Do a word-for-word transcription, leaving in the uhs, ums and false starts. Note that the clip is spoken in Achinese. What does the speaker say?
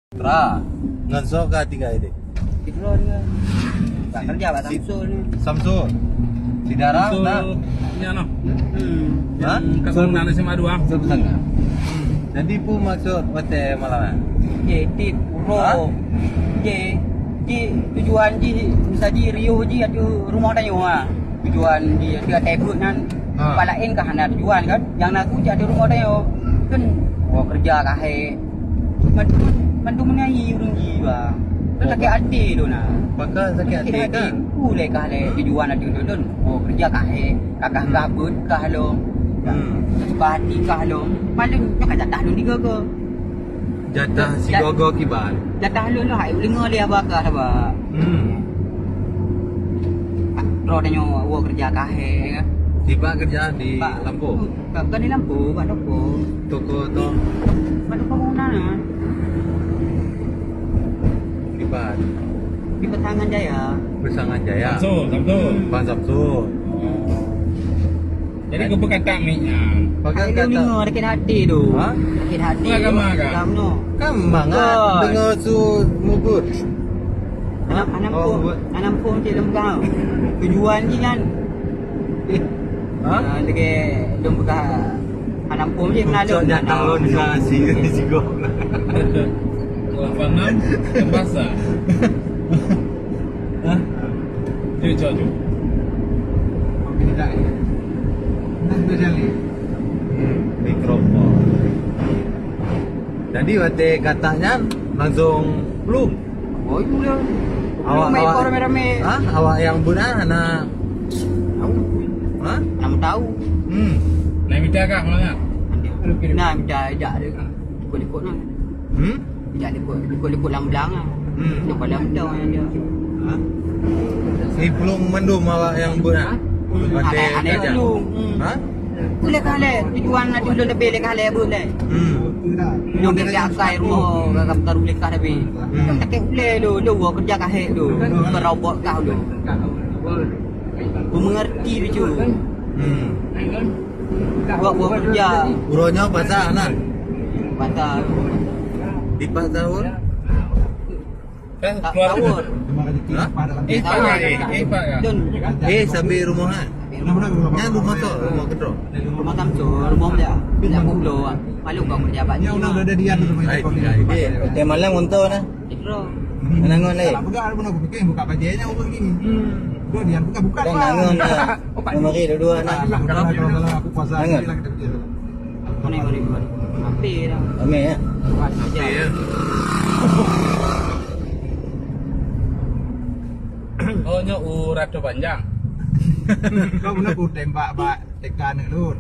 Tra, ngon soe ka tinggai deh? Sidroe ni. Bak kerja bak Samsul ni. Samsul. Sidara na? Nyan noh. Hmm. Ha? Kat bangunan S M A dua. Betul sangat. Jadi peue maksud watèe malam ni? Ye, tip, uroe. Ha? Ye, ji tujuan jih, misaji riuh jih ateueh rumoh tanyoe, ha. Tujuan jih ateueh até buet nan. Ha. Tempat laén ka hana tujuan kan? Nyang na ku jak ateueh rumoh tanyoe. Kan, oh, kerja ka hèk. Mandum, mandum meungai ureueng jih, bang. Kan sakét até lôn na. Maka sakét até kan? Ulèe kah lé tujuan ateueh lôn. Oh, kerja kah hèk, kakah kabut kah lom. Hmm. Suka hati kah lom. Malam nyoe ka jatah lôn digogo. Jatah sigogo kiban. Jatah lôn lah, hai deungoe lé haba kah haba. Hmm. Droe tanyoe woe kerja kah hèk, kan? Di bak kerja di Lampung? Bukan di Lampung, bak toko. Toko tu? Bak toko bangunan, ah. Di bak? Di Pesangan Jaya. Pesangan Jaya. Samsul, Samsul. Bang Samsul. Oh. Jadi, keupeue kata mic nyan? Pakai kata. Deungoe sakét hati tu. Ha? Sakét hati. Bukan tu. Agama kah? Agama. Kan mangat deungoe su mubut. Hana, hana muphom, hana muphom cit lôn peugah. Tujuan jih nyan. Ha? Ah, lagèe lôn peugah hana muphom cit, peunaklôn. Cok nyang talon ka si, si gob. Lapan enam, bahasa. Ha? Jom, jom, jom. Hmm, mikrofon. Jadi, watèe ka tah nyan langsung plueng. Oh, iya. Awak, awak ramè-ramè. Ha? Awak nyang beuna hana. Tahu. Ha? Hana tahu. Hmm. Nak mita kah malam nyan? Nah, mita jak dia. Ikut-ikut nah. Hmm? Jak ikut, ikut-ikut lam blang ah. Hmm. Nak pada mita orang dia. Ha? Ni plueng mandum awak nyang beuna. Ada, ada plueng. Hmm. Ha? Ulèe kah lé, tujuan na ulôn leubeh lé kah lé beuh lé. Hmm. Nyoe keu akai rumoh ka, ka, ka ulèe kah leubeh. Hmm. Nyoe takèt ulèe lôn, lôn woe keureuja kah hék lôn. Beurobot kah lôn. Beumeungeurti bacut. Hmm. Buat, buat keureuja. Uroe nyoe puasa na? Puasa. Di puasa ureueng? Eh, keluar. Tawon. Hah? Eh, Pak, eh, eh, Pak, ya. Don. Eh, sambil rumoh, ha? Nyan rumoh tu, rumoh keudroe. Rumoh Samsul, rumoh dia. Dia pun keluar. Malu kau kerja, Pak. Nyan udah ada dia tu, rumah. Hai, tiga, eh. Tiap malam ngon tu, nah. Keudroe. Mana ngon lain? Kalau pegang, ada pun aku fikir buka bajai nyan orang ni. Hmm. Dia, dia buka, buka, Pak. Ngon, nah. Meumari dua-dua, nah. Alah, kalau, kalau, kalau aku puasa, nangon. Bilang kita betul. Mari, mari, mari. Hampir dah. Ramai, ya? Pas saja. Hampir, ya. Oh, nyoe u Ratu Panjang. Kau beuna ku tembak bak T K aneuk lôn.